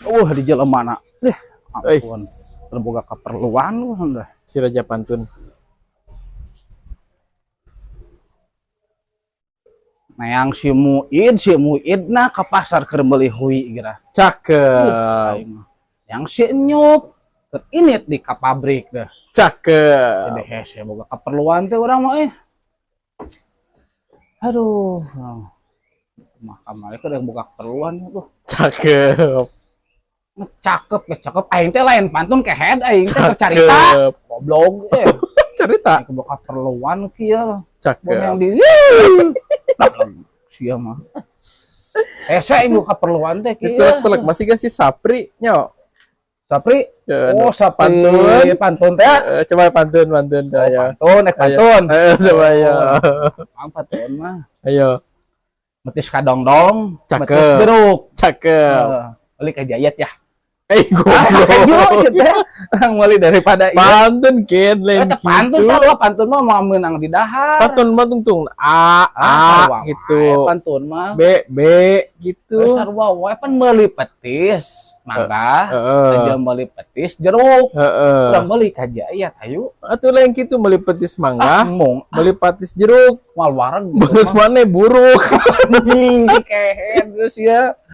Di jelemana. Deh, ampun. Teu boga keperluan dah. Si Raja Pantun. Nah, yang si Muid nah ke pasar keur meuli hui geura. Cakep. Aing mah. Yang si Enyup keur init di ka pabrik dah. Cakep. Jadi hese boga keperluan teh urang mah eh. Aduh. Mah kamari keur boga keperluan tuh. Cakep. Cakep ya cakep, aing teh lain pantun kehed, aing teh keur carita. Cakep. Goblok eh. Cerita. Aing boga keperluan kieu. Mun Cakep. yang di sia mah. Hese aing boga keperluan teh kieu. Itu telek masih gak sih Sapri nyo? Sapri. Ya, Oh, Sapri. Pantun. Pantun teh. Eh, coba pantun pantun. Oh, ayo. pantun, ek pantun. Ayo, coba ayo. Oh, pantun mah. Ayo. Metis kadongdong, Cakep. metis jeruk. Cakep. Eh, beli ke Jayat ya. Eh, goblok. Ayo, sih teh. Urang meuli daripada ieu. Pantun ken lain Eta pantun gitu. Sarua pantun mah mau meunang di dahar. Pantun mah tungtung A Ah, A sarua gitu. wae pantun mah. B B gitu. Sarua wae pan meuli petis mangga, Heeh. aja meuli petis jeruk. Heeh. Urang meuli ka Jayat ayo. Atuh lain gitu meuli petis Ah, mangga, mung meuli petis jeruk. moal wareg. Beus mana buruk. Anjing, kehed geus ya.